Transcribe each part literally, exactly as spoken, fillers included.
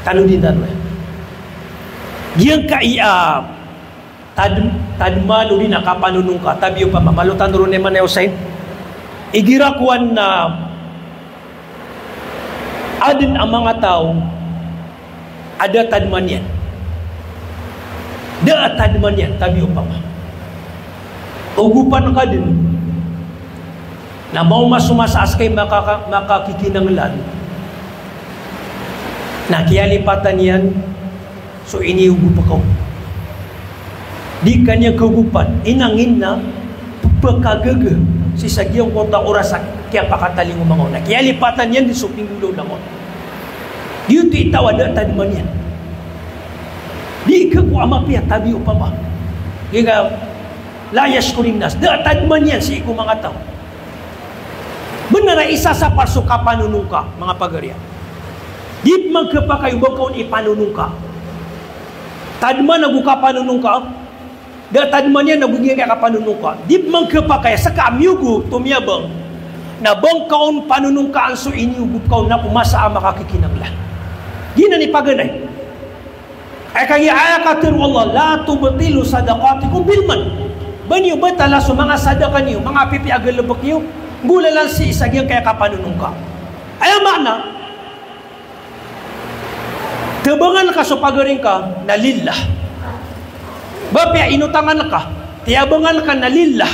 Tano di tano. Giyangkai a tad-, tadman odi na kapanonongka, tabi opama, malo tano ron i maana i osayin. Igira kowan na aden a manga taw a da a tadman iyan. Da a tadman iyan, tabi opama. Ogopan ka den. Na maoma so masa a seka i maka-, makakikinanglan, na kiyalipatan iyan so iniyogop ka on. Di ka niyan kaogopan, inangin na pekagaga sii sa giyangkoto a oras a kiyapakatalingoma ngka on. Na kiyalipatan iyan den so pinggolaola ngka on. Giyoto i taw a da a tadman iyan. Di ka ko a mapiya, tabi opama. Giya la yashkurin nas. Da a tadman iyan sii ko manga taw. Benar a isasapar so kapanonongka, manga pagariya. Di pemangkepakay o ba ngka on ipanonongka. Tadman ago kapanonongka. Da a tadman iyan ago giyangkai a kapanonongka. Di pemangkepakay a seka a miyogop o miyabang na ba ngka on panonongkaan so iniyogop ka on na ko masa a makakikinanglan. Giyanan i paganay. Aya kagiya aya katharo o Allah, "La tubtilu sadaqatikum bil mann." Ba niyo batala so manga sadaka niyo, manga pipiya a galebek iyo, nggolalan sii sa giyangkai a kapanonongka. Aya maana, tebangan ka so pagari ngka na lillah. Ba piya inotangan ka, tiyabangan ka na lillah.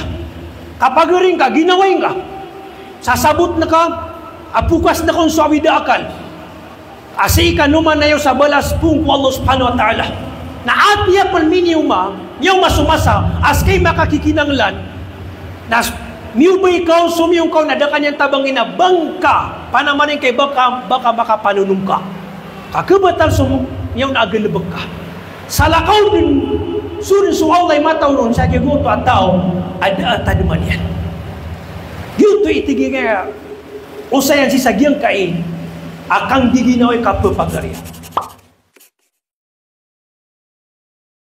Kapagari ngka, ginawai ngka. Sasabotn ka a pokasn ka on so awid a akal. A sii ka nomanayaw sa balas poon ko Allah subhanahu wa ta'ala. Na apiya pen minioma, miyaoma so masa a seka i makakikinanglan, na s-, miyobay ka on, somiyong ka on, na da ka niyan tabangin a ba ngka, panamarin ka i ba ka, ba ka makapanonongka. Ka kebatal so miyaona a galebek ka. Salakaw den, so den so Allah i mataw ron sa giyoto a taw a da a tadman iyan. Giyoto i tig iyan a osayan sii sa giyangkai a kanggiginawai, kapepagariya.